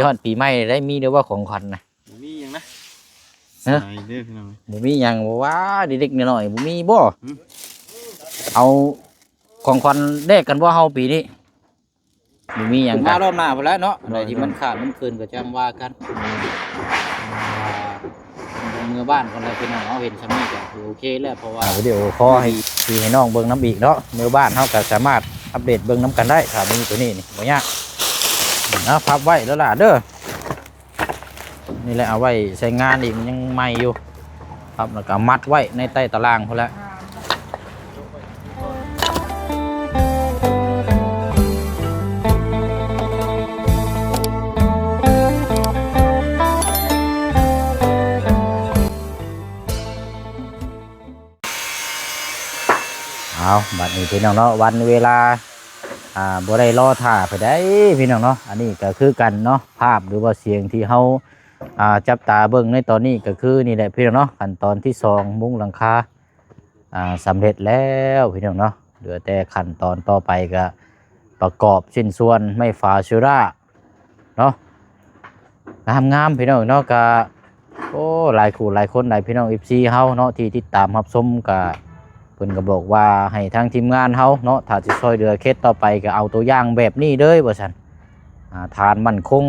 ຮອດປີໃໝ່ໄດ້ ມີແຕ່ວ່າຂອງຂວັນນະ ບໍ່ມີຫຍັງນະ ຮະ? ສາຍເດີພີ່ນ້ອງ ບໍ່ມີຫຍັງບໍ່ວ່າ ເດັກໆນ້ອຍໆ ບໍ່ມີບໍ່? ຫືມ? ເອົາຂອງຂວັນແລກກັນບໍ່ເຮົາປີນີ້? ບໍ່ມີຫຍັງ ມາລອບໜ້າພຸ້ນແຫຼະເນາະ ອັນໃດທີ່ມັນຂາດມັນເຂີນກໍຈັ່ງວ່າກັນ. ເມື່ອບ້ານກ່ອນແລ້ວພີ່ນ້ອງ ເຮົາເຫັນຊ່ຳນີ້ກໍຄືໂອເຄແລ້ວ ເພາະວ່າ ອ່າ ວິດີໂອຂໍໃຫ້ພີ່ໃຫ້ນ້ອງເບິ່ງນຳອີກເນາະ ເມື່ອບ້ານເຮົາກໍສາມາດອັບເດດເບິ່ງນຳກັນໄດ້ ຖ້າມີຕົວນີ້ນີ້ບໍ່ຍາກ. ເອົາ ພັບໄວ້ເດີ້ຫຼ້າເດີ້. ນີ້ແຫຼະ ເອົາໄວ້ໃຊ້ງານອີກ ມັນຍັງໃໝ່ຢູ່ ພັບແລ້ວກໍມັດໄວ້ໃນໃຕ້ຕາລ່າງພຸ້ນແຫຼະ. ເອົາ ບັດນີ້ພີ່ນ້ອງເນາະ ວັນເວລາ ອ່າ ບໍ່ໄດ້ລໍຖ້າໃຜໃດພີ່ນ້ອງເນາະ. ອັນນີ້ກໍຄືກັນເນາະ ພາບ ຫຼືວ່າສຽງທີ່ເຮົາ ອ່າ ຈັບຕາເບິ່ງໃນຕອນນີ້ກໍຄືນີ້ແຫຼະພີ່ນ້ອງເນາະ ຂັ້ນຕອນທີສອງ ມຸງຫຼັງຄາ ອ່າ ສຳເລັດແລ້ວພີ່ນ້ອງເນາະ. ເຫຼືອແຕ່ຂັ້ນຕອນຕໍ່ໄປກໍປະກອບຊິ້ນສ່ວນໄມ້ຝາເຊລາ ເນາະ ງາມໆ ພີ່ນ້ອງເນາະ. ກະ ໂອ້ ຫຼາຍຄູ່ຫຼາຍຄົນ ຫຼາຍພີ່ນ້ອງເອັຟຊີເຮົາເນາະ ທີ່ຕິດຕາມຮັບຊົມ ກະເພິ່ນກໍບອກວ່າໃຫ້ທາງທີມງານເຮົາເນາະ ຖ້າຊິຊ່ອຍເຫຼືອເຂດຕໍ່ໄປ ກໍເອົາຕົວຢ່າງແບບນີ້ເດີ ວ່າຊັ້ນ. ອ່າ ຖານໝັ້ນຄົງ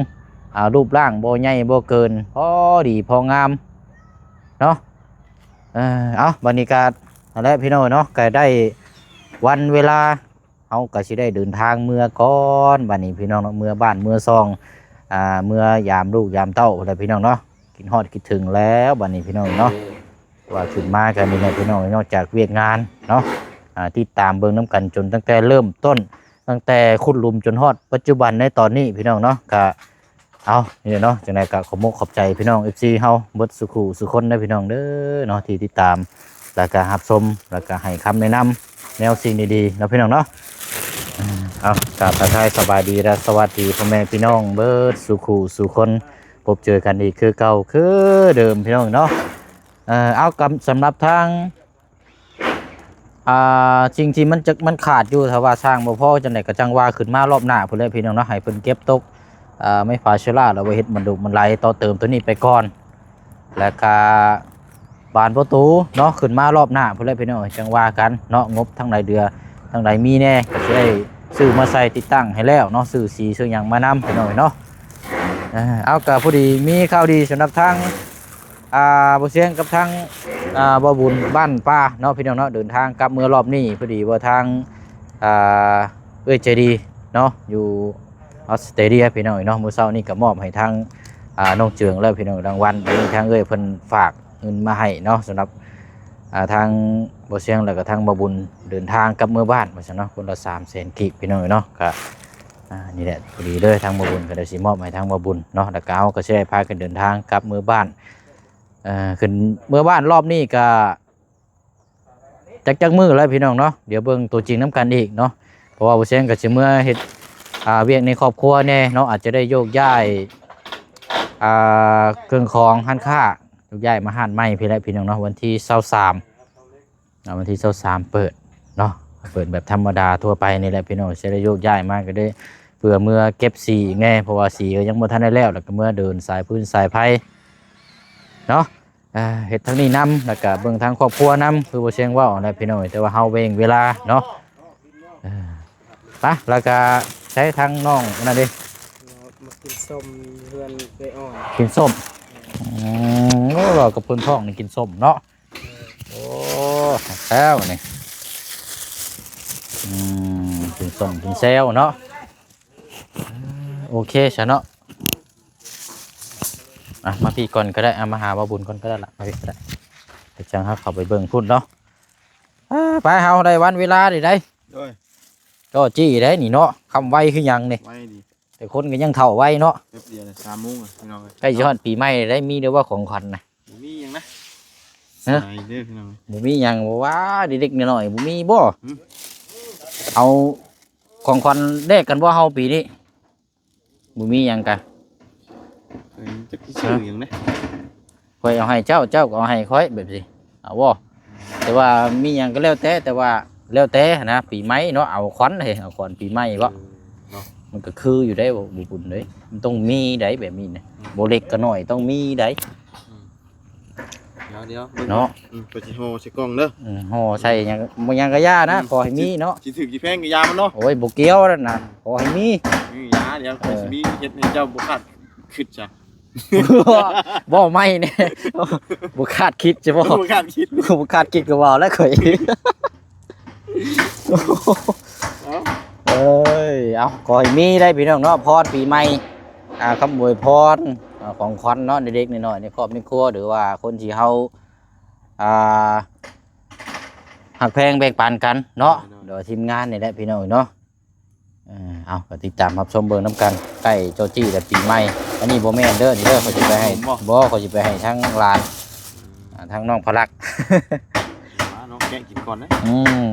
ອ່າ ຮູບຮ່າງບໍ່ໃຫຍ່ບໍ່ເກີນ ພໍດີພໍງາມເນາະ. ເອີ ເອົາ ບັດນີ້ກະ ນັ້ນແຫຼະພີ່ນ້ອງເນາະ ກະໄດ້ວັນເວລາ ເຮົາກໍຊິໄດ້ເດີນທາງເມືອກ່ອນ ບັດນີ້ພີ່ນ້ອງເນາະ ເມືອບ້ານເມືອຊ່ອງ ອ່າ ເມືອຍາມລູກຍາມເຕົ້າພຸ້ນແຫຼະພີ່ນ້ອງເນາະ. ຄິດຮອດຄິດເຖິງແລ້ວບັດນີ້ພີ່ນ້ອງເນາະ ວ່າຂຶ້ນມາກໍນີ້ແຫຼະພີ່ນ້ອງ ນອກຈາກວຽກງານເນາະ ອ່າ ຕິດຕາມເບິ່ງນຳກັນຈົນຕັ້ງແຕ່ເລີ່ມຕົ້ນ ຕັ້ງແຕ່ຂຸດຫຼຸມຈົນຮອດປັດຈຸບັນໃນຕອນນີ້ພີ່ນ້ອງເນາະ. ກະ ເອົາ ນີ້ແຫຼະເນາະ ຈັ່ງໃດກໍຂອບມຸກຂອບໃຈພີ່ນ້ອງເອັຟຊີເຮົາເບິດສູ່ຄູ່ສູ່ຄົນເດີພີ່ນ້ອງເດີເນາະ ທີ່ຕິດຕາມ ແລ້ວກໍຮັບຊົມ ແລ້ວກໍໃຫ້ຄຳແນະນຳແນວສິ່ງດີໆເນາະພີ່ນ້ອງເນາະ. ເອົາ ກາບທັກທາຍສະບາຍດີ ແລະ ສະຫວັດດີພໍ່ແມ່ພີ່ນ້ອງເບິດສູ່ຄູ່ສູ່ຄົນ ພົບເຈີກັນອີກຄືເກົ່າຄືເດີມພີ່ນ້ອງເນາະ. ເອີ ເອົາ ກະສຳລັບທາງ ອ່າ ສິ່ງທີ່ມັນຈະ ມັນຂາດຢູ່ ຖ້າວ່າສ້າງບໍ່ພໍຈັ່ງໃດກໍຈັ່ງວ່າຂຶ້ນມາລອບໜ້າພຸ້ນແຫຼະພີ່ນ້ອງເນາະ ໃຫ້ເພິ່ນເກັບຕົກ ອ່າ ໄມ້ຝາເຊລາ ແລ້ວໄວ້ເຮັດບັນດຸບັນໄລຕໍ່ເຕີມຕົວນີ້ໄປກ່ອນ ແລ້ວກະບານປະຕູເນາະ ຂຶ້ນມາລອບໜ້າພຸ້ນແຫຼະພີ່ນ້ອງ ຈັ່ງວ່າກັນເນາະ. ງົບທາງໃດເດືອ ທາງໃດມີແດ່ ກໍຊິໄດ້ຊື້ມາໃສ່ຕິດຕັ້ງໃຫ້ແລ້ວເນາະ ຊື້ສີຊື້ຫຍັງມານຳພີ່ນ້ອງເນາະ. ເອີ ເອົາ ກະພໍດີມີຂ່າວດີສຳລັບທາງ ອ່າ ບໍ່ສຽງກັບທາງ ອ່າ ບໍ່ບຸນບ້ານປ່າເນາະພີ່ນ້ອງເນາະ ເດີນທາງກັບເມືອລອບນີ້ ພໍດີວ່າທາງ ອ່າ ເອື້ອຍໃຈດີເນາະ ຢູ່ອອສເຕຣເລຍພີ່ນ້ອງເນາະ ມື້ເຊົ້ານີ້ກໍມອບໃຫ້ທາງ ອ່າ ນ້ອງເຈືອງແລ້ວພີ່ນ້ອງ ລາງວັນ ອັນນີ້ທາງເອື້ອຍເພິ່ນຝາກເງິນມາໃຫ້ເນາະ ສຳລັບ ອ່າ ທາງບໍ່ສຽງ ແລ້ວກໍທາງບໍ່ບຸນ ເດີນທາງກັບເມືອບ້ານວ່າຊັ້ນເນາະ ຄົນລະສາມແສນກີບພີ່ນ້ອງເນາະ. ກະ ອ່າ ນີ້ແຫຼະ ພໍດີເລີຍ ທາງບໍ່ບຸນກໍໄດ້ຊິມອບໃຫ້ທາງບໍ່ບຸນເນາະ ແລ້ວກໍເຮົາກໍຊິໄດ້ພາກັນເດີນທາງກັບເມືອບ້ານ. ເອີ ຂຶ້ນເມືອບ້ານລອບນີ້ກະຈັກ ຈັກມື້ແລ້ວພີ່ນ້ອງເນາະ ດຽວເບິ່ງຕົວຈິງນຳກັນອີກເນາະ ເພາະວ່າບໍ່ແຊງກໍຊິເມືອເຮັດ ອ່າ ວຽກໃນຄອບຄົວແດ່ເນາະ ອາດຈະໄດ້ໂຍກຍ້າຍ ອ່າ ເຄື່ອງຂອງຮ້ານຄ້າ ໂຍກຍ້າຍມາຮ້ານໃໝ່ພີ້ແຫຼະພີ່ນ້ອງເນາະ. ວັນທີຊາວສາມ ອ່າ ວັນທີຊາວສາມເປີດເນາະ ເປີດແບບທຳມະດາທົ່ວໄປນີ້ແຫຼະພີ່ນ້ອງ ຊິໄດ້ໂຍກຍ້າຍມາກໍໄດ້ ເພື່ອເມືອເກັບສີອີກແດ່ ເພາະວ່າສີກໍຍັງບໍ່ທັນໄດ້ແລ້ວ ແລ້ວກໍເມືອເດີນສາຍຟືນສາຍໄຟເນາະ. ອ່າ ເຮັດທາງນີ້ນຳ ແລ້ວກໍເບິ່ງທາງຄອບຄົວນຳ ຄືບໍ່ຊຽງເວົ້າແຫຼະພີ່ນ້ອງ ແຕ່ວ່າເຮົາເວງເວລາເນາະ. ເອີ ໄປ ແລ້ວກໍໃຊ້ທາງນ້ອງອັນນັ້ນເດ້ ມາກິນສົ້ມເຮືອນເອື້ອຍອ່ອນ ກິນສົ້ມ. ອືມ ໂອ້ ເວົ້າກັບຄົນທ້ອງນີ້ກິນສົ້ມເນາະ. ໂອ້ ແລ້ວນີ້ ອືມ ກິນສົ້ມກິນແຊວເນາະ. ໂອເຄຊະເນາະ ອ່ະ ມາພີ້ກ່ອນກໍໄດ້ ອ່ະ ມາຫາບ່າວບຸນກ່ອນກໍໄດ້ລະ ມາພີ້ກໍໄດ້ ດຽວຈັ່ງເຮົາເຂົ້າໄປເບິ່ງພຸ້ນເນາະ. ອ່າ ໄປ ເຮົາໄດ້ວັນເວລາໄດ້ໄດ໋ ໂດຍ ຈໍ້ຈີ້ໄດ໋ນີ້ເນາະ ຄ່ຳໄວຄືຫຍັງນີ້ ໄວດີ ແຕ່ຄົນກໍຍັງເຖົ້າໄວເນາະ ແປັບດຽວສາມໂມງ ພີ່ນ້ອງເອີຍ ໃກ້ຊິຮອດປີໃໝ່ໄດ້ ມີແຕ່ວ່າຂອງຂວັນນະ ບໍ່ມີຫຍັງນະ ຮະ ສາຍເດີພີ່ນ້ອງ ບໍ່ມີຫຍັງບໍ່ວ່າ ເດັກໆນ້ອຍໆ ບໍ່ມີບໍ່? ຫືມ ເອົາຂອງຂວັນແລກກັນບໍ່ເຮົາປີນີ້? ບໍ່ມີຫຍັງກະ ເອີ ຈັກຊິຊື້ຫຍັງເດ້ ຂ້ອຍເອົາໃຫ້ເຈົ້າ ເຈົ້າກໍເອົາໃຫ້ຂ້ອຍ ແບບຊີ້ ເອົາບໍ່? ແຕ່ວ່າມີຫຍັງກໍແລ້ວແຕ່ ແຕ່ວ່າແລ້ວແຕ່ຫັ້ນນະ ປີໃໝ່ເນາະ ເອົາຂວັນເດ້ ເອົາຂວັນປີໃໝ່ບໍ່? ເອີ ເນາະ ມັນກໍຄືຢູ່ໄດ໋ ບໍ່ບຸນເດ້ ມັນຕ້ອງມີໄດ໋ ແບບນີ້ນະ ອືມ ບໍ່ເລັກກໍນ້ອຍ ຕ້ອງມີໄດ໋ ອືມ ດຽວໆ ເບິ່ງ ເນາະ ອືມ ຂ້ອຍຊິຫໍ່ໃສ່ກ່ອງເດີ ອືມ ຫໍ່ໃສ່ຫຍັງ ບໍ່ຫຍັງກໍຢ່ານະ ອືມ ຂໍໃຫ້ມີເນາະ ຊິຖືກຊິແພງກໍຢ່າມັນເນາະ ໂອ້ຍ ບໍ່ກ່ຽວນັ້ນນະ ອືມ ຂໍໃຫ້ມີ ອືມ ຢ່າ ດຽວຂ້ອຍຊິມີເຮັດໃຫ້ເຈົ້າບໍ່ຄາດຄິດຊະ ເວົ້າໃໝ່ແດ່ ບໍ່ຄາດຄິດຊະບໍ່ ບໍ່ຄາດຄິດ ບໍ່ຄາດຄິດກໍເວົ້າແລ້ວຂ້ອຍ ເອີຍ ເອົາ ຂໍໃຫ້ມີໄດ໋ພີ່ນ້ອງເນາະ ພອນປີໃໝ່ ອ່າ ຄຳອວຍພອນ ອ່າ ຂອງຂວັນເນາະ ເລັກໆນ້ອຍໆ ໃນຄອບໃນຄົວ ຫຼືວ່າຄົນທີ່ເຮົາ ອ່າ ຮັກແພງແບ່ງປັນກັນເນາະ ໂດຍ ໂດຍທີມງານນີ້ແຫຼະພີ່ນ້ອງເນາະ ເອີ ເອົາ ກໍຕິດຕາມຮັບຊົມເບິ່ງນຳກັນ ໃກ້ເຈົ້າຈີ້ແລ້ວປີໃໝ່ ອັນນີ້ບໍ່ແມ່ນເດີ ນີ້ເດີ ຂ້ອຍຊິໄປໃຫ້ ບໍ່ ຂ້ອຍຊິໄປໃຫ້ທາງຫຼານ ອ່າ ທາງນ້ອງພະລັກ ມາເນາະ ແກະກິນກ່ອນເດີ ອືມ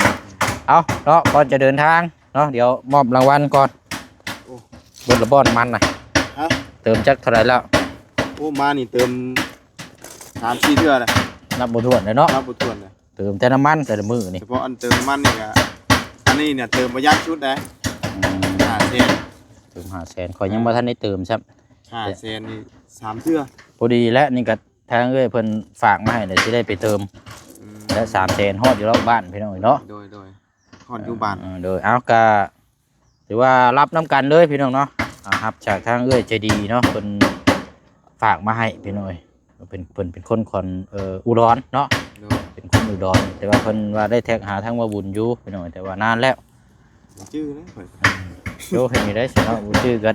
ເອົາເນາະ ກ່ອນຈະເດີນທາງເນາະ ດຽວມອບລາງວັນກ່ອນ ໂອ້ ເບິດລະບ່ອນນ້ຳມັນນະ ຮະ ເຕີມຈັກເທົ່າໃດແລ້ວ ໂອ້ ມານີ້ເຕີມສາມສີ່ເທື່ອແລ້ວ ນັບບໍ່ຖ້ວນເລີຍເນາະ ນັບບໍ່ຖ້ວນເລີຍ ເຕີມແຕ່ນ້ຳມັນແຕ່ລະມື້ນີ້ ສະເພາະອັນເຕີມນ້ຳມັນນີ້ກະ ອັນນີ້ເນຍເຕີມປະຢັດສຸດເດ້ ອືມ ຫ້າແສນ ເຕີມຫ້າແສນ ຂ້ອຍຍັງບໍ່ທັນໄດ້ເຕີມຊ້ຳ ຫ້າແສນນີ້ສາມເທື່ອ ພໍດີແລ້ວ ນີ້ກະທາງເອື້ອຍເພິ່ນຝາກມາໃຫ້ ແລ້ວຊິໄດ້ໄປເຕີມ ອືມ ແລະ ສາມແສນຮອດຢູ່ລອກບ້ານພີ່ນ້ອງເນາະ ໂດຍໆ ຮອດຢູ່ບ້ານ ເອີ ໂດຍ ເອົາ ກະ ຖືວ່າຮັບນຳກັນເລີຍພີ່ນ້ອງເນາະ ອ່າ ຮັບຈາກທາງເອື້ອຍໃຈດີເນາະ ເພິ່ນຝາກມາໃຫ້ພີ່ນ້ອງເອີຍ ເພິ່ນ ເພິ່ນເປັນຄົນຂອນ ເອີ ອຸດອນເນາະ ໂດຍ ເປັນຄົນອຸດອນ ແຕ່ວ່າເພິ່ນວ່າໄດ້ແທັກຫາທາງບ່າວບຸນຢູ່ພີ່ນ້ອງ ແຕ່ວ່ານານແລ້ວ ບໍ່ຈື່ເລີຍຂ້ອຍ ອືມ ໂອ້ ເຮັດນີ້ໄດ້ຊັ້ນເນາະ ບໍ່ຈື່ກໍ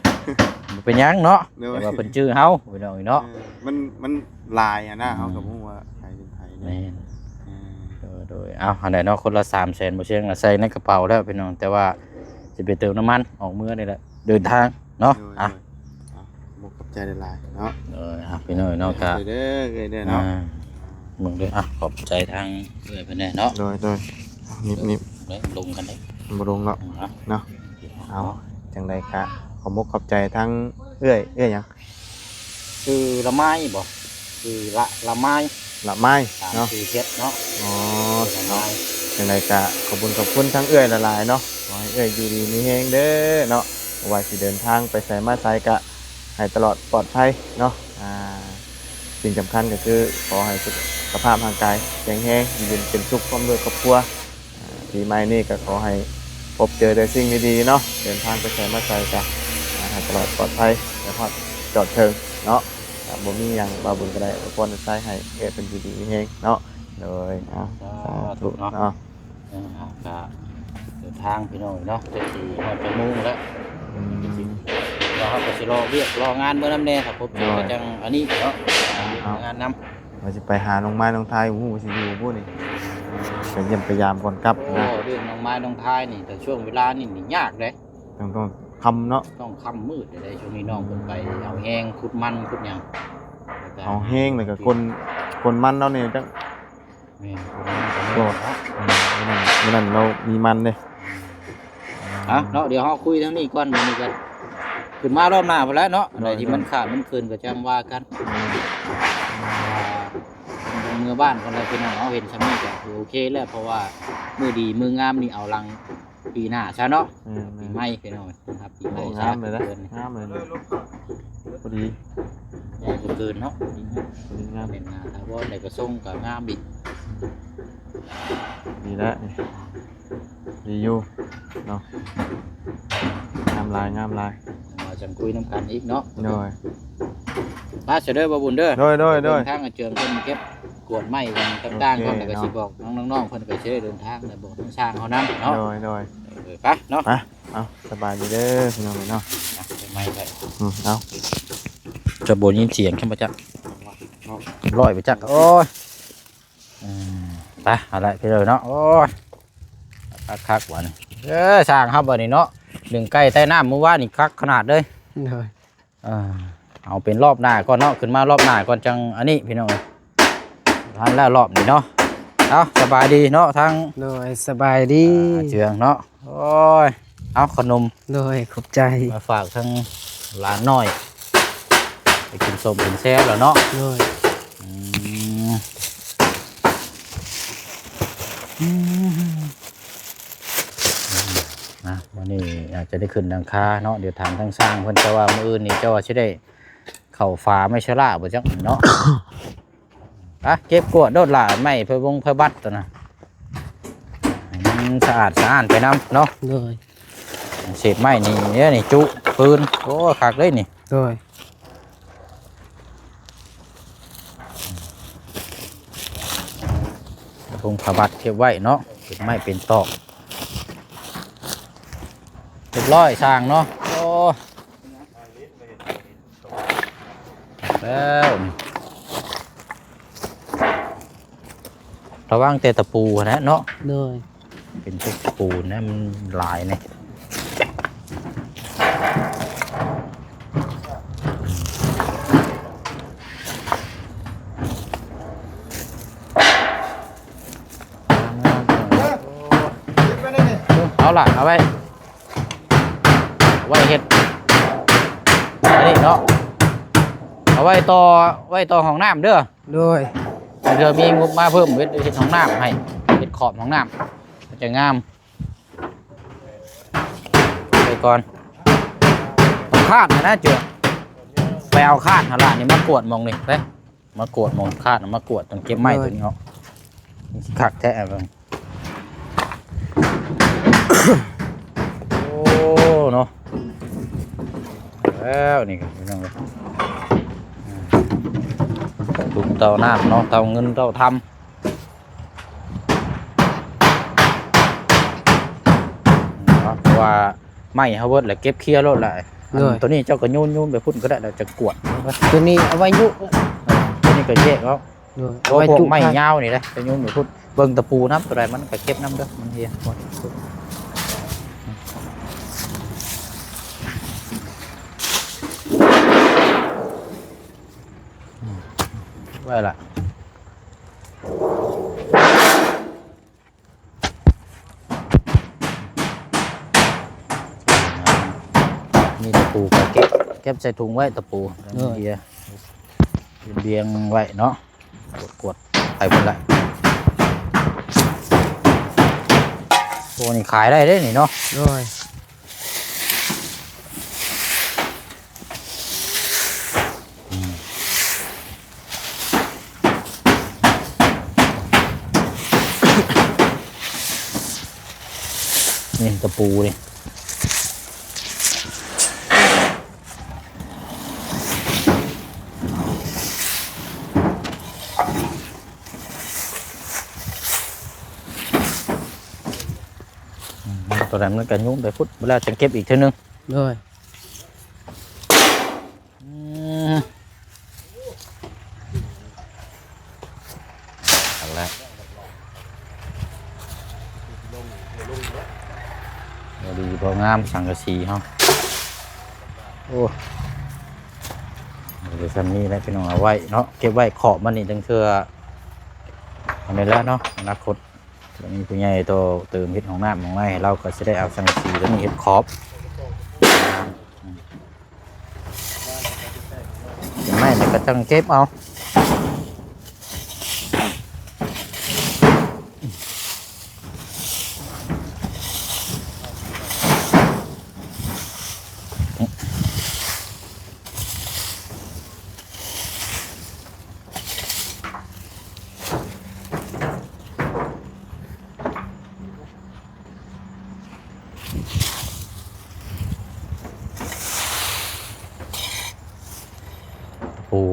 ບໍ່ເປັນຫຍັງເນາະ ໂດຍ ແຕ່ວ່າເພິ່ນຈື່ເຮົາພີ່ນ້ອງເນາະ ເອີ ມັນ ມັນຫຼາຍຫັ້ນນະ ອືມ ເຮົາກໍບໍ່ຮູ້ວ່າໃຜເປັນໃຜເນາະ ແມ່ນ ເອີ ໂດຍໆ ເອົາ ອັນໃດເນາະ ຄົນລະສາມແສນ ບໍ່ຊຽງລະໃສ່ໃນກະເປົາແລ້ວພີ່ນ້ອງ ແຕ່ວ່າ ຊິໄປເຕີມນ້ຳມັນອອກເມືອນີ້ແຫຼະ ເດີນທາງເນາະ ໂດຍ ອ່ະ ໂດຍ ອ່ະ ຂອບໃຈຫຼາຍໆເນາະ ໂດຍ ອ່ະ ພີ່ນ້ອງເນາະ ກະ ເດີ ເດີເນາະ ອ່າ ເບິ່ງເດີ ອ່ະ ຂອບໃຈທາງເອື້ອຍເພິ່ນແດ່ເນາະ ໂດຍ ໂດຍ ນິບໆ ເດີ ລົງກັນເດ້ ບໍ່ລົງເນາະ ອ່ະ ເນາະ ເອົາ ຈັ່ງໃດກະຂອບອົກຂອບໃຈທາງເອື້ອຍ ເອື້ອຍຫຍັງ? ຊື່ລະໄມ້ບໍ່? ຊື່ລະ ລະໄມ້ ລະໄມ້ເນາະ ສາມສີ່ເຈັດເນາະ ອໍ ລະໄມ້ ຈັ່ງໃດກະຂອບຄຸນ ຂອບຄຸນທາງເອື້ອຍຫຼາຍໆເນາະ ຂໍໃຫ້ເອື້ອຍຢູ່ດີມີແຮງເດີເນາະ ບໍ່ວ່າຊິເດີນທາງໄປໃສມາໃສກະໃຫ້ຕະຫຼອດປອດໄພເນາະ ອ່າ ສິ່ງສຳຄັນກໍຄືຂໍໃຫ້ສຸຂະພາບຮ່າງກາຍແຂງແຮງ ຢູ່ເຢັນເປັນສຸກພ້ອມດ້ວຍຄອບຄົວ ອ່າ ປີໃໝ່ນີ້ກໍຂໍໃຫ້ພົບເຈີແຕ່ສິ່ງດີໆເນາະ ເດີນທາງໄປໃສມາໃສກໍ ອ່າ ໃຫ້ຕະຫຼອດປອດໄພ ແລະ ຮອດຈອດເຖິງເນາະ ກໍບໍ່ມີຫຍັງ ບ່າວບຸນກໍໄດ້ອວຍພອນອວຍໄຊໃຫ້ເອື້ອຍເພິ່ນຢູ່ດີມີແຮງເນາະ ໂດຍ ອ່າ ສາທຸເນາະ ເອີ ກໍເດີນທາງພີ່ນ້ອງເນາະ ຈັກຊິຮອດຈັກໂມງແລ້ວ ອືມ ວ່າເຮົາກໍຊິລໍວຽກລໍງານເມືອນຳແດ່ ຖ້າພົບເຈີ ໂດຍ ກໍຈັ່ງອັນນີ້ເນາະ ອ່າ ວຽກງານນຳ ວ່າຊິໄປຫານ້ອງໄມ້ນ້ອງທາຍ ບໍ່ຮູ້ວ່າຊິຢູ່ບໍ່ນີ້ ໄປຢ້ຽມໄປຢາມກ່ອນກັບ ໂອ້ ນະ ເລື່ອງນ້ອງໄມ້ນ້ອງທາຍນີ້ ແຕ່ຊ່ວງເວລານີ້ນີ້ຍາກເດ້ ຕ້ອງ ຕ້ອງຄ່ຳເນາະ ຕ້ອງຄ່ຳມືດເດ້ ຊ່ວງນີ້ນ້ອງເພິ່ນໄປເອົາແຮງຂຸດມັນຂຸດຫຍັງ ເອົາແຮງ ແລ້ວກໍກົນ ກົນມັນລາວນີ້ຈັກ ແມ່ນ ໂອ້ ອືມ ມື້ນັ້ນ ມື້ນັ້ນລາວມີມັນເດ້ ອ່ະເນາະ ດຽວເຮົາຄຸຍທາງນີ້ກ່ອນ ບາດນີ້ກໍຂຶ້ນມາລອບໜ້າພຸ້ນແຫຼະເນາະ ໂດຍ ອັນໃດທີ່ມັນຂາດມັນເຂີນກໍຈັ່ງວ່າກັນ ອືມ ອ່າ ເມືອບ້ານກ່ອນແລ້ວ ພີ່ນ້ອງເຮົາເຫັນຊ່ຳນີ້ກໍໂອເຄແລ້ວ ເພາະວ່າມື້ດີມື້ງາມນີ້ເອົາຫຼັງ ປີໜ້າຊະເນາະ ແມ່ນໆ ປີໃໝ່ພີ່ນ້ອງ ຮັບປີໃໝ່ຊະ ງາມເລີຍນະ ງາມເລີຍ ພໍດີ ໃຫຍ່ບໍ່ເກີນເນາະ ພໍດີງາມ ພໍດີງາມ ແມ່ນງາມ ຖ້າບໍ່ໄດ້ກະຊົງກະງາມອີກ ດີແລ້ວນີ້ ດີຢູ່ເນາະ ງາມຫຼາຍ ງາມຫຼາຍ ເຮົາຈັ່ງຄຸຍນຳກັນອີກເນາະ ໂດຍ ໄປຊະເດີ ບ່າວບຸນເດີ ໂດຍໆໆ ເດີນທາງ ອາເຈີງເພິ່ນເກັບ ກວດໄມ້ຫຍັງຕ່າງໆ ໂອເຄ ກ່ອນ ແລ້ວກໍ ເນາະ ຊິບອກນ້ອງໆ ເພິ່ນກໍຊິໄດ້ເດີນທາງ ແລ້ວບອກທາງຊ່າງເຮົານຳເນາະ ໂດຍໆ ເອີ ໄປເນາະ ໄປ ເອົາ ສະບາຍດີເດີພີ່ນ້ອງເອີຍເນາະ ໄປ ອືມ ເອົາ ຈະບໍ່ຍິນສຽງຊັ້ນບໍ່ຈັກ ເນາະ ຮ້ອຍບໍ່ຈັກ ໂອ້ຍ ອືມ ໄປ ເອົາລະພີ່ນ້ອງເນາະ ໂອ້ຍ ຄັກໆ ບາດນີ້ ເອີ ຊ່າງເຮົາບາດນີ້ເນາະ ໜຶ້ງໄກ່ໃຕ້ນ້ຳມື້ວານນີ້ຄັກຂະໜາດເລີຍ ໂດຍ ອ່າ ເອົາເປັນລອບໜ້າກ່ອນເນາະ ຂຶ້ນມາລອບໜ້າກ່ອນ ຈັ່ງອັນນີ້ພີ່ນ້ອງເອີຍ ທັນແລ້ວລອບນີ້ເນາະ ເອົາ ສະບາຍດີເນາະ ທັງ ໂດຍ ສະບາຍດີ ອ່າ ເຈືອງເນາະ ໂອ້ຍ ເອົາ ຂະໜົມ ໂດຍ ຂອບໃຈ ມາຝາກທັງຫຼານນ້ອຍ ໄປກິນສົ້ມກິນແຊວແລ້ວເນາະ ໂດຍ ອືມ ອືມ ນະ ມື້ນີ້ ອ່າ ຈະໄດ້ຂຶ້ນຫຼັງຄາເນາະ. ດຽວຖາມທາງຊ່າງເພິ່ນ ແຕ່ວ່າມື້ອື່ນນີ້ເຈົ້າວ່າຊິໄດ້ເຂົ້າຝາໄມ້ຊະລາບໍ່ຈັກເນາະ. ອະ ເກັບກວາດໂລດຫຼ້າ ໄມ້ໄຟບົງໄຟບັດຕົວນະ ໃຫ້ມັນສະອາດສະອ້ານໄປນຳເນາະ. ໂດຍ ເສດໄມ້ນີ້ເດ້ນີ້ ຈຸຟືນ ໂອ້ ຄັກເລີຍນີ້. ໂດຍ ຜົງຜ້າບັດເກັບໄວ້ເນາະ ເປັນໄມ້ເປັນຕອກ. ຮຽບຮ້ອຍຊ່າງເນາະ. ໂອ້ ແລ້ວ ລະວັງແຕ່ຕະປູຫັ້ນແຫຼະເນາະ. ໂດຍ ເປັນພວກຕະປູນະ ມັນຫຼາຍນີ້. ເອົາລະ ເອົາໄວ້ ເອົາໄວ້ເຮັດອັນນີ້ເນາະ ເອົາໄວ້ຕໍ່ ໄວ້ຕໍ່ຫ້ອງນ້ຳເດີ. ໂດຍ ເພື່ອມີງົບມາເພີ່ມ ເຮັດ ເຮັດຫ້ອງນ້ຳໃຫ້ ເຮັດຂອບຫ້ອງນ້ຳ ມັນຈະງາມ. ໄປກ່ອນ ຄາດຫັ້ນນະເຈືອ ໄປເອົາຄາດຫັ້ນລະ ນີ້ມາກວດໝ່ອງນີ້ ໄປ ມາກວດໝ່ອງຄາດ ມາກວດ ຕ້ອງເກັບໄມ້ ໂດຍ ຕົວນີ້ອອກ. ມັນຊິຄັກແທ້ເບິ່ງ. ໂອ້ ເນາະ ແລ້ວນີ້ກໍພີ່ນ້ອງເອີຍ ຕຸກເຕົານ້ຳເນາະ ເຕົາເງິນເຕົາທຳ. ເນາະ ເພາະວ່າໄມ້ເຮົາເບິດແລ້ວ ເກັບເຄຍໂລດແຫຼະ. ໂດຍ ອັນຕົວນີ້ເຈົ້າກໍໂຍນ ໂຍນໄປພຸ້ນກໍໄດ້ ແລ້ວຈະກວດ. ຕົວນີ້ເອົາໄວ້ຍຸ ເອີ ຕົວນີ້ກໍແຍກເອົາ. ໂດຍ ເອົາໄວ້ ເພາະພວກໄມ້ຍາວນີ້ນະ ຈະໂຍນໄປພຸ້ນ. ເບິ່ງຕະປູນຳ ຕົວໃດມັນກໍເກັບນຳເດີ ມັນເຮຍ. ໄວ້ລະ ມີຕະປູກໍເກັບ ເກັບໃສ່ຖົງໄວ້ຕະປູ. ໂດຍ ເອີ ລຽງໄວ້ເນາະ ກວດໆ ໄປໝົດລະ. ໂອ້ ນີ້ຂາຍໄດ້ເດ້ນີ້ເນາະ. ໂດຍ ນີ້ຕະປູນີ້ ຕົວນັ້ນມັນກໍໂຍນໄປພຸ້ນ ແລ້ວຈັ່ງເກັບອີກເທື່ອໜຶ່ງ. ໂດຍ ອືມ ເອົາລະ ພໍດີພໍງາມສັງກະສີເຮົາ. ໂອ້ ເອົາໄວ້ສ່ຳນີ້ແຫຼະພີ່ນ້ອງ ເອົາໄວ້ເນາະ ເກັບໄວ້ຂອບມັນນີ້ ຈັ່ງເທື່ອ ອັນນີ້ແຫຼະເນາະ ອະນາຄົດ ມີຜູ້ໃຫຍ່ຕໍ່ເຕີມເຮັດຫ້ອງນ້ຳຫ້ອງໃນໃຫ້ລາວ ກໍຊິໄດ້ເອົາສັງກະສີຕົວນີ້ເຮັດຂອບ. ເປັນໄມ້ແລ້ວກໍຈັ່ງເກັບເອົາ. ໂອ້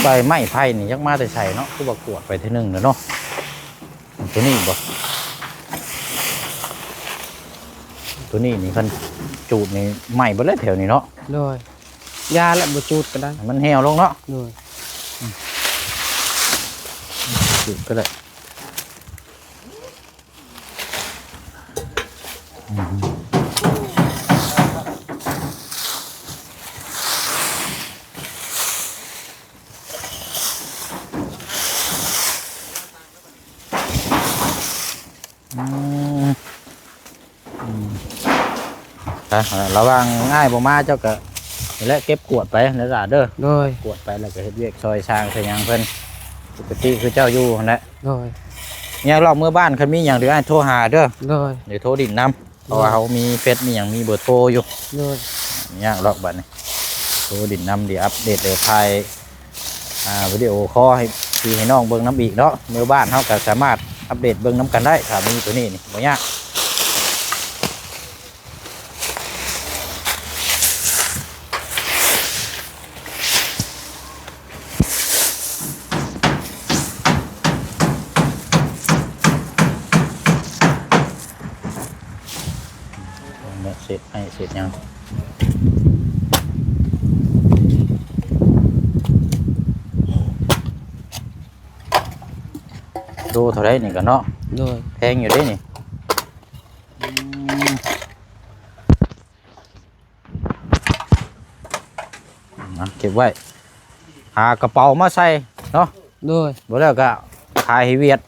ໃບໄມ້ໄຜ່ນີ້ຈັກມາແຕ່ໃສເນາະ ຄືວ່າກວດໄປເທື່ອໜຶ່ງແລ້ວເນາະ. ຕົວນີ້ບໍ່? ຕົວນີ້ນີ້ຄັນຈູດນີ້ໄໝ້ເບິດແລ້ວແຖວນີ້ເນາະ. ໂດຍ ຢ່າແຫຼະ ບໍ່ຈູດກໍໄດ້ ໃຫ້ມັນແຫ້ວລົງເນາະ. ໂດຍ ຈູດກໍໄດ້. ອືມ ອ່ະ ລະຫວ່າງອ້າຍບໍ່ມາ ເຈົ້າກໍນີ້ແຫຼະ ເກັບກວດໄປເດີຫຼານເດີ. ໂດຍ. ກວດໄປແລ້ວກໍເຮັດວຽກຊ່ອຍຊ່າງຊ່ອຍຫຍັງເພິ່ນ ປົກກະຕິຄືເຈົ້າຢູ່ຫັ້ນແຫຼະ. ໂດຍ. ຍາມລອກເມືອບ້ານ ຄັນມີຫຍັງດຽວອ້າຍໂທຫາເດີ. ໂດຍ. ດຽວໂທດິນນຳ ເພາະວ່າເຮົາມີເຟສ ມີຫຍັງ ມີເບີໂທຢູ່. ໂດຍ. ຍາກລອກບາດນີ້ ໂທດິນນຳ ດຽວອັບເດດ ດຽວຖ່າຍ ອ່າ ວິດີໂອຄໍໃຫ້ພີ່ໃຫ້ນ້ອງເບິ່ງນຳອີກເນາະ. ເມືອບ້ານເຮົາກໍສາມາດອັບເດດເບິ່ງນຳກັນໄດ້ ຖ້າມີໂຕນີ້ນີ້ບໍ່ຍາກ. ເສດໄມ້ເສດຫຍັງ ໂລເທົ່າໃດນີ້ກະເນາະ? ໂດຍ. ແພງຢູ່ເດ້ນີ້. ອືມ ນະ ເກັບໄວ້ ຫາກະເປົາມາໃສ່ເນາະ. ໂດຍ. ບໍ່ແລ້ວກະຂາຍໃຫ້ຫວຽດ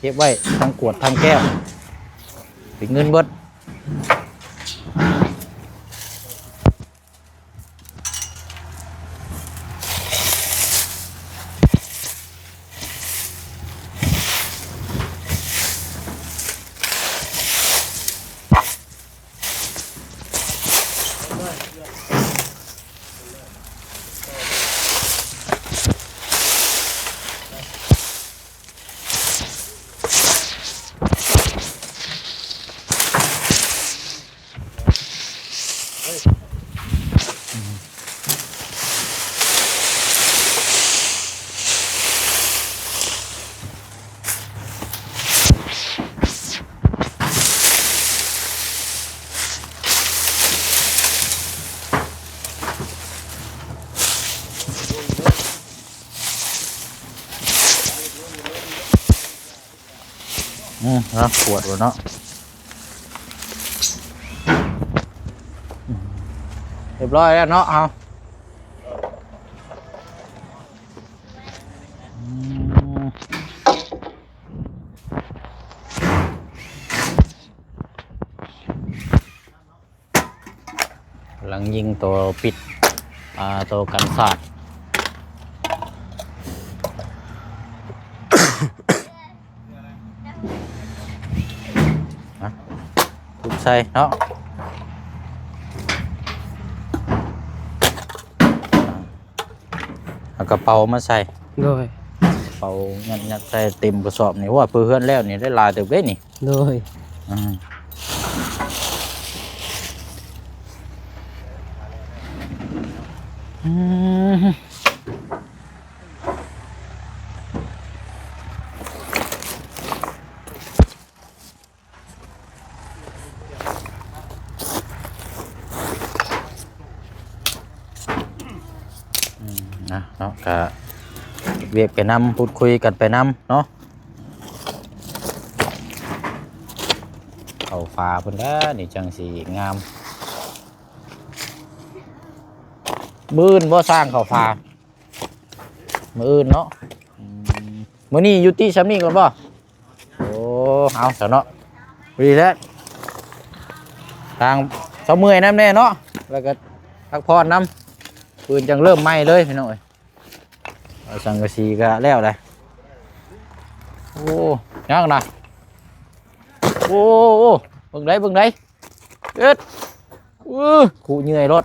ເກັບໄວ້ທັງກວດທັງແກ້ວ ເປັນເງິນເບິດ. ອືມ ເນາະ ປວດຢູ່ເນາະ. ອືມ ຮຽບຮ້ອຍແລ້ວເນາະ ເຮົາ ອືມ. ກຳລັງຍິງໂຕປິດ ອ່າ ໂຕກັນສາດ ນະ ທຸບໃສ່ເນາະ ເອົາກະເປົາມາໃສ່. ໂດຍ. ເປົາຍັດໆໃສ່ເຕັມກະສອບນີ້ ໂອ້ຍ ເພື່ອເຮືອນແລ້ວນີ້ໄດ້ຫຼາຍເຕີບເດ້ນີ້. ໂດຍ. ອືມ ອືມ ອືມ ນະ ເນາະ ກະເຮັດວຽກໄປນຳ ພູດຄຸຍກັນໄປນຳເນາະ. ເຂົ້າຝາເພິ່ນແລ້ວນີ້ຈັ່ງຊິງາມ. ມື້ອື່ນບໍ່ຊ່າງເຂົ້າຝາ? ມື້ອື່ນເນາະ. ອືມ ມື້ນີ້ຢຸດຕິຊ່ຳນີ້ກ່ອນບໍ່? ໂອ້ ເອົາຊະເນາະ ດີແລ້ວ ທາງເຊົາເມື່ອຍນຳແດ່ເນາະ ແລ້ວກະພັກຜ່ອນນຳ ມື້ອື່ນຈັ່ງເລີ່ມໃໝ່ເລີຍພີ່ນ້ອງເອີຍ. ເອົາສັງກະສີກະແລ້ວໄດ໋. ໂອ້ ຍັງນະ ໂອ້ ເບິ່ງໄດ໋ ເບິ່ງໄດ໋. ເອີດ ອື ຄຸເຫຍື່ອຍໂລດ.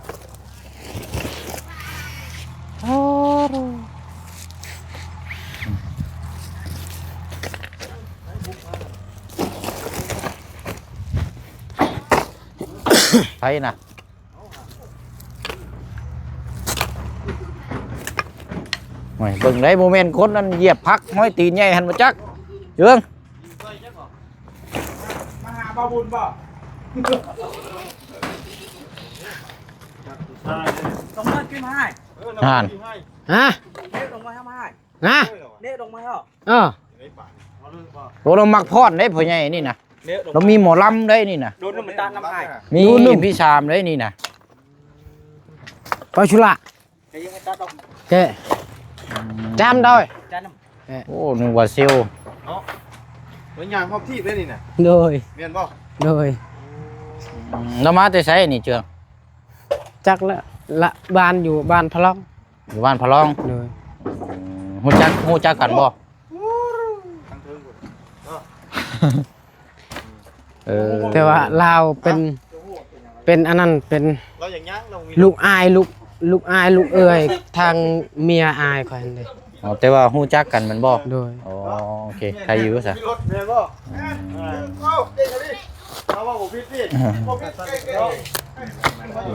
ໃຜນະ ໂອ້ຍ ເບິ່ງໄດ໋ ບໍ່ແມ່ນຄົນນັ້ນຢຽບຜັກ ຫ້ອຍຕີນໃຫຍ່ຫັ້ນບໍ່ຈັກ ເຈີງ. ມາຫາບ່າວບຸນບໍ່? ລົງມາກິນໃຫ້ ຫັ້ນ ຮະ ເນະລົງມາໃຫ້ ຮະ ເນະລົງມາໃຫ້ ເອີ ໂອ້ ລາວມັກຟ້ອນເດ້ ພໍ່ໃຫຍ່ນີ້ນະ ລາວມີໝໍລຳເດ້ນີ້ນະ ໂດນນຳຕານຳໃຫ້ ມີ ມີພີ່ສາມເດ້ນີ້ນະ ໄປຊຸລະ. ແກະ ອືມ ຈຳໄດ້ ຈຳນຳ ໂອ້ ນຶກວ່າເຊວເນາະ ມັນຍ່າງຮອບທີບເດ້ນີ້ນະ. ໂດຍ ແມ່ນບໍ່? ໂດຍ. ອືມ ລາວມາແຕ່ໃສນີ້ເຈື່ອງ? ຈັກລະ ລະ ບ້ານຢູ່ບ້ານພະລອງ. ຢູ່ບ້ານພະລອງ? ໂດຍ. ອືມ ຮູ້ຈັກ ຮູ້ຈັກກັນບໍ່? ເອີ ແຕ່ວ່າລາວເປັນ ເປັນອັນນັ້ນ ເປັນ ລາວຢາກຍ່າງ ລາວ ລູກອ້າຍ ລູກ ລູກອ້າຍ ລູກເອື້ອຍ ທາງເມຍອ້າຍຂ້ອຍຫັ້ນເດ້. ອໍ ແຕ່ວ່າຮູ້ຈັກກັນແມ່ນບໍ່? ໂດຍ. ອໍ ໂອເຄ ໃຄຢູ່ຊະ. ອືມ ອື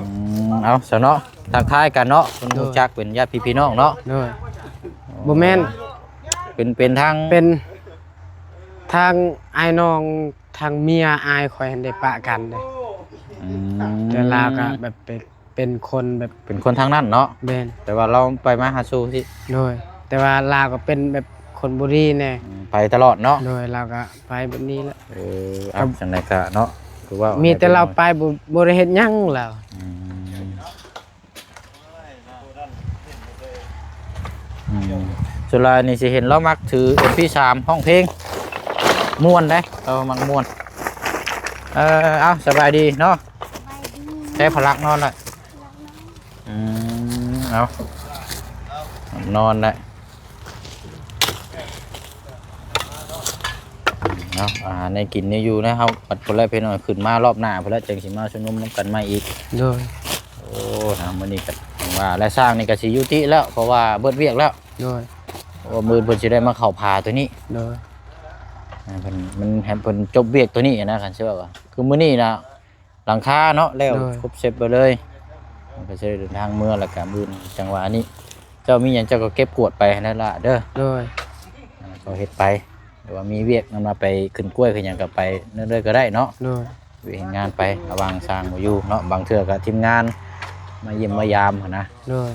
ມ ເອົາຊະເນາະ ທັກທາຍກັນເນາະ ເພິ່ນ ໂດຍ ຮູ້ຈັກເປັນຍາດພີ່ນ້ອງເນາະ. ໂດຍ. ອໍ ບໍ່ແມ່ນ ເປັນ ເປັນທາງ ເປັນທາງອ້າຍນ້ອງ ທາງເມຍອ້າຍຂ້ອຍຫັ້ນເດ້ປະກັນເດ້. ອືມ ແຕ່ລາວກໍແບບເປັນ ເປັນຄົນແບບ ເປັນຄົນທາງນັ້ນເນາະ. ແມ່ນ. ແຕ່ວ່າລາວໄປມາຫາສູ່ຊິ. ໂດຍ. ແຕ່ວ່າລາວກໍເປັນແບບຄົນບໍ່ດີແດ່. ອືມ ໄປຕະຫຼອດເນາະ. ໂດຍ. ລາວກໍໄປແບບນີ້ແຫຼະ. ເອີ ເອົາ ກໍຈັ່ງໃດກໍເນາະ ຄືວ່າມີແຕ່ລາວໄປ ບໍ່ ບໍ່ໄດ້ເຮັດຫຍັງລາວ. ອືມ ອືມ ສ່ວນຫຼາຍນີ້ຊິເຫັນລາວມັກຖືເອັມພີສາມ ຮ້ອງເພງ ມ່ວນເດ້ ລາວມັກມ່ວນ. ເອີ ເອົາ ສະບາຍດີເນາະ. ສະບາຍດີ. ແຕ່ພະລັກນອນລະ. ອືມ ເອົາ ນອນລະ. ເນາະ ອາຫານແນວກິນແນວຢູ່ນະເຮົາ ບັດພຸ້ນແຫຼະພີ່ນ້ອງ ຂຶ້ນມາລອບໜ້າພຸ້ນແຫຼະ ຈັ່ງຊິມາຊຸມນຸມນຳກັນໃໝ່ອີກ. ໂດຍ. ໂອ້ ນະ ມື້ນີ້ກໍຫວັງວ່າ ແລະ ຊ່າງນີ້ກໍຊິຍຸຕິແລ້ວ ເພາະວ່າເບິດວຽກແລ້ວ. ໂດຍ. ໂອ້ ມື້ອື່ນເພິ່ນຊິໄດ້ມາເຂົ້າຜາຕົວນີ້. ໂດຍ. ອ່າ ເພິ່ນ ມັນໃຫ້ເພິ່ນຈົບວຽກຕົວນີ້ນະ ຄັນຊິເວົ້າ ຄືມື້ນີ້ນະ ຫຼັງຄາເນາະ ແລ້ວ ໂດຍ ຄົບເສັດໄປເລີຍ ມັນກໍຊິໄດ້ເດີນທາງເມືອ ແລ້ວກະມື້ອື່ນ ຈັງຫວະນີ້ເຈົ້າມີຫຍັງເຈົ້າກໍເກັບກວາດໄປຫັ້ນແຫຼະເດີ. ໂດຍ. ອ່າ ກໍເຮັດໄປ ຫຼືວ່າມີວຽກນຳລາວໄປຂຶ້ນກ້ວຍຂຶ້ນຫຍັງກໍໄປນັ້ນເລີຍກໍໄດ້ເນາະ. ໂດຍ. ວຽກເຮັດງານໄປ ລະຫວ່າງຊ່າງບໍ່ຢູ່ເນາະ ບາງເທື່ອກໍທີມງານມາຢ້ຽມມາຢາມຫັ້ນນະ. ໂດຍ.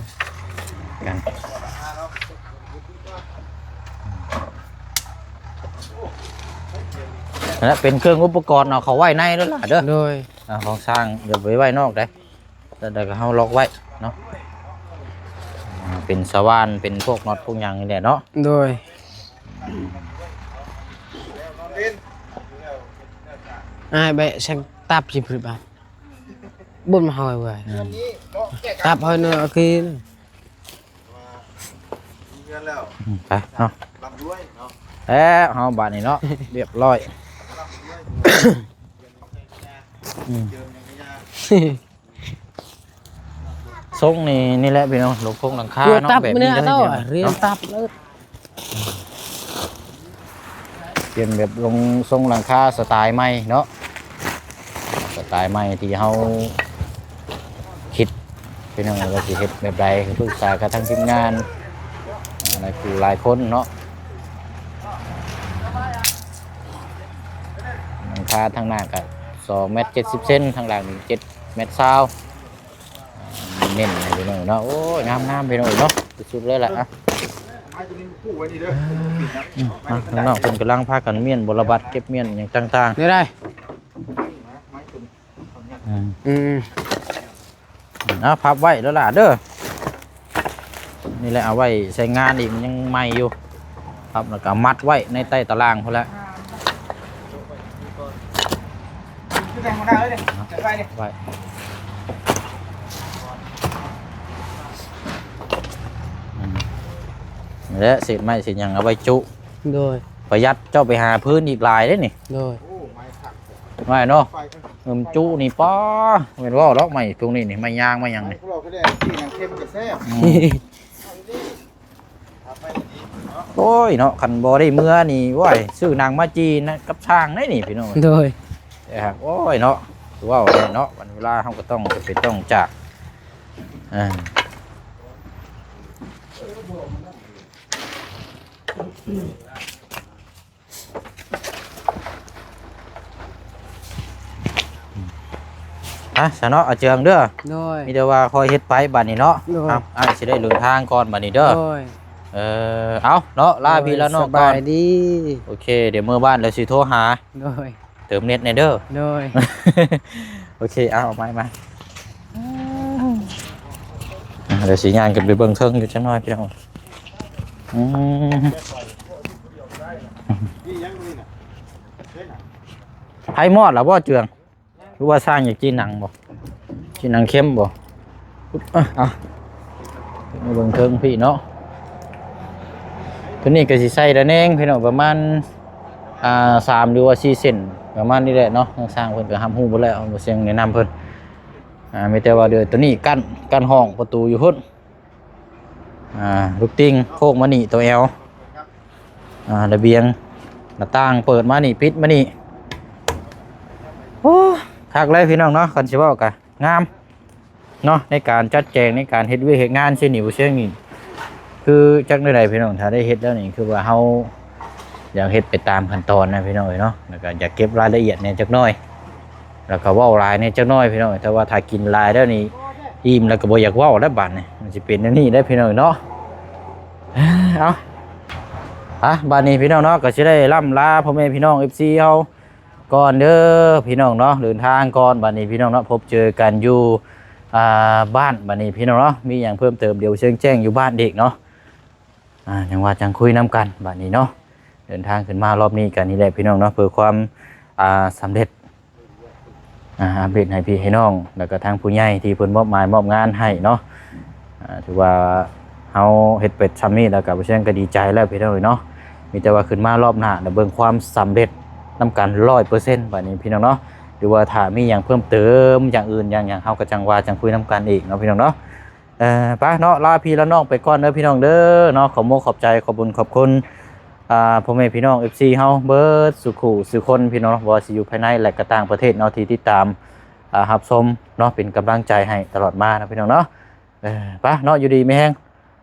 ກັນ ຫັ້ນແຫຼະ ເປັນເຄື່ອງອຸປະກອນເອົາເຂົ້າໄວ້ໃນເດີຫຼ້າເດີ. ໂດຍ. ອ່າ ຂອງຊ່າງຢ່າໄປໄວ້ນອກໃດ ແລ້ວກໍເຮົາລັອກໄວ້ເນາະ. ອ່າ ເປັນສະຫວ່ານ ເປັນພວກນັອດພວກຫຍັງນີ້ແຫຼະເນາະ. ໂດຍ. ອ້າຍ ໄປສັ່ງຕັບຊິບາດ ບຸນມາເຮົາເວີຍ. ອືມ ຕັບເຮົາເນາະ ຄື ອືມ ໄປເນາະ ແລ້ວເຮົາບາດນີ້ເນາະ ລຽບຮ້ອຍ. ອືມ ຊົງນີ້ ນີ້ແຫຼະພີ່ນ້ອງ ລົງໂຄງຫຼັງຄາເນາະ ແບບນີ້ເລີຍ ຮຽນຕັບເລີຍ. ເປັນແບບລົງຊົງຫຼັງຄາສະໄຕໃໝ່ເນາະ ສະໄຕໃໝ່ທີ່ເຮົາຄິດ ພີ່ນ້ອງວ່າຊິເຮັດແບບໃດ ປຶກສາກັບທາງທີມງານ ອ່າ ຫຼາຍຜູ້ຫຼາຍຄົນເນາະ. ຫຼັງຄາທາງໜ້າກໍສອງແມັດເຈັດສິບເຊັນ ທາງຫຼັງນີ້ເຈັດແມັດຊາວ. ເນັ້ນໃຫ້ພີ່ນ້ອງເນາະ. ໂອ້ຍ ງາມໆ ພີ່ນ້ອງເນາະ ສຸດໆ ເລີຍລະ. ອ່ະ ອືມ ມາ ທາງນອກເພິ່ນກຳລັງພາກັນມ້ຽນບົວລະບັດ ເກັບມ້ຽນຫຍັງຕ່າງໆ ນີ້ໄດ໋. ອືມ ອືມ ເອົາພັບໄວ້ແລ້ວລະເດີ. ນີ້ແຫຼະ ເອົາໄວ້ໃຊ້ງານອີກ ມັນຍັງໃໝ່ຢູ່. ພັບແລ້ວກໍມັດໄວ້ໃນໃຕ້ຕະລາງພຸ້ນແຫຼະ ໄວ້ ອືມ ແລະ ເສດໄມ້ເສດຫຍັງເອົາໄວ້ຈຸ. ໂດຍ. ປະຢັດ ເຈົ້າໄປຫາພື້ນອີກຫຼາຍເດ້ນີ້. ໂດຍ. ໄວ້ເນາະ ເອີ ຈຸນີ້ ປ້າ ແມ່ນເວົ້າດອກ ໄມ້ພວກນີ້ນີ້ ໄມ້ຍາງໄມ້ຫຍັງນີ້. ອືມ ໂອ້ຍເນາະ ຄັນບໍ່ໄດ້ເມືອນີ້ ໂອ້ຍ ຊື້ໜັງມາຈີ່ນະ ກັບຊ່າງໄດ໋ນີ້ພີ່ນ້ອງ. ໂດຍ. ໂອ້ຍເນາະ ເວົ້າແຫຼະເນາະ ວັນເວລາເຮົາກໍຕ້ອງຈຳເປັນຕ້ອງຈາກ. ອ່າ ອ່ະ ຊະເນາະ ອາເຈືອງເດີ. ໂດຍ. ມີແຕ່ວ່າຄ່ອຍເຮັດໄປບາດນີ້ເນາະ. ໂດຍ. ເອົາ ອ້າຍຊິໄດ້ເດີນທາງກ່ອນບາດນີ້ເດີ. ໂດຍ. ເອີ ເອົາເນາະ ລາພີ່ລານ້ອງກ່ອນ. ໂດຍ ສະບາຍດີ. ໂອເຄ ດຽວເມືອບ້ານແລ້ວຊິໂທຫາ. ໂດຍ. ເຕີມເນັດແດ່ເດີ. ໂດຍ. ໂອເຄ ເອົາ ເອົາໄມ້ມາ. ອ່າ ດຽວຊິຍ່າງຂຶ້ນໄປເບິ່ງເທິງຢູ່ຈັກໜ້ອຍພີ່ນ້ອງ. ອືມ ໄຟມອດແລ້ວບໍ່ເຈືອງ? ວ່າຊ່າງຢາກຈີ່ໜັງບໍ່? ຈີ່ໜັງເຄັມບໍ່? ອະ ເອົາ ມາເບິ່ງເທິງພີ້ເນາະ. ໂຕນີ້ກໍຊິໃສ່ລະແນງພີ່ນ້ອງ ປະມານ ອ່າ ສາມ ຫຼືວ່າສີ່ເຊັນ ປະມານນີ້ແຫຼະເນາະ. ທາງຊ່າງເພິ່ນກໍຮັບຮູ້ເບິດແລ້ວ ບໍ່ເຊິ່ງແນະນຳເພິ່ນ. ອ່າ ມີແຕ່ວ່າເດີ ໂຕນີ້ກັ້ນ ກັ້ນຫ້ອງປະຕູຢູ່ພຸ້ນ. ອ່າ ລູກຕິ່ງໂຄກມານີ້ ໂຕແອວ ອ່າ ລະບຽງ ໜ້າຕ່າງເປີດມານີ້ ປິດມານີ້. ໂອ້ ຄັກເລີຍພີ່ນ້ອງເນາະ. ຄັນຊິເວົ້າກະງາມເນາະ ໃນການຈັດແຈງ ໃນການເຮັດວຽກເຮັດງານຊີ້ນີ້ ບໍ່ເຊິ່ງນີ້ ຄືຈັກແນວໃດພີ່ນ້ອງ. ຖ້າໄດ້ເຮັດແລ້ວນີ້ ຄືວ່າເຮົາຢາກເຮັດໄປຕາມຂັ້ນຕອນນະພີ່ນ້ອງເອີຍເນາະ. ແລ້ວກໍຢາກເກັບລາຍລະອຽດແດ່ຈັກໜ້ອຍ ແລ້ວກໍເວົ້າຫຼາຍແດ່ຈັກໜ້ອຍພີ່ນ້ອງ. ແຕ່ວ່າຖ້າກິນຫຼາຍແລ້ວນີ້ ອີ່ມແລ້ວກໍບໍ່ຢາກເວົ້າແລ້ວບາດນີ້ ມັນຊິເປັນແນວນີ້ໄດ໋ພີ່ນ້ອງເນາະ. ເອົາ ອ່ະ ບາດນີ້ພີ່ນ້ອງເນາະ ກໍຊິໄດ້ລ່ຳລາພໍ່ແມ່ພີ່ນ້ອງ ເອັຟຊີ ເຮົາກ່ອນເດີພີ່ນ້ອງເນາະ. ເດີນທາງກ່ອນບາດນີ້ພີ່ນ້ອງເນາະ ພົບເຈີກັນຢູ່ ອ່າ ບ້ານບາດນີ້ພີ່ນ້ອງເນາະ. ມີຫຍັງເພີ່ມເຕີມ ດຽວເຊີງແຈ້ງຢູ່ບ້ານອີກເນາະ. ອ່າ ຈັ່ງວ່າຈັ່ງຄຸຍນຳກັນບາດນີ້ເນາະ. ເດີນທາງຂຶ້ນມາລອບນີ້ກໍນີ້ແຫຼະພີ່ນ້ອງເນາະ ເພື່ອຄວາມ ອ່າ ສຳເລັດ ອ່າ ອັບເດດໃຫ້ພີ່ໃຫ້ນ້ອງ ແລ້ວກໍທາງຜູ້ໃຫຍ່ທີ່ເພິ່ນມອບໝາຍມອບງານໃຫ້ເນາະ. ອ່າ ຖືວ່າເຮົາເຮັດໄປຊ່ຳນີ້ແລ້ວກໍ ບໍ່ເຊີງກໍດີໃຈແລ້ວພີ່ນ້ອງເອີຍເນາະ. ມີແຕ່ວ່າຂຶ້ນມາລອບໜ້າ ແລ້ວເບິ່ງຄວາມສຳເລັດນຳກັນຮ້ອຍເປີເຊັນບາດນີ້ພີ່ນ້ອງເນາະ. ຫຼືວ່າຖ້າມີຫຍັງເພີ່ມເຕີມ ຢ່າງອື່ນຢ່າງຫຍັງ ເຮົາກໍຈັ່ງວ່າຈັ່ງຄຸຍນຳກັນອີກເນາະພີ່ນ້ອງເນາະ. ເອີ ໄປເນາະ ລາພີ່ລານ້ອງໄປກ່ອນເດີພີ່ນ້ອງເດີເນາະ. ຂໍມຸກຂອບໃຈ ຂອບບຸນຂອບຄຸນ ອ່າ ພໍ່ແມ່ພີ່ນ້ອງ ເອັຟຊີ ເຮົາເບິດສູ່ຄູ່ສູ່ຄົນພີ່ນ້ອງເນາະ ບໍ່ວ່າຊິຢູ່ພາຍໃນ ແລະ ກໍຕ່າງປະເທດເນາະ ທີ່ຕິດຕາມ ອ່າ ຮັບຊົມເນາະ ເປັນກຳລັງໃຈໃຫ້ຕະຫຼອດມາເນາະພີ່ນ້ອງເນາະ. ເອີ ໄປເນາະ ຢູ່ດີມີແຮງ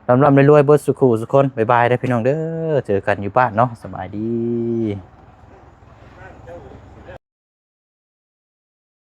ລ່ຳໆລວຍໆ ເບິດສູ່ຄູ່ສູ່ຄົນ. ບາຍບາຍເດີພີ່ນ້ອງເດີ ເຈີກັນຢູ່ບ້ານເນາະ ສະບາຍດີ.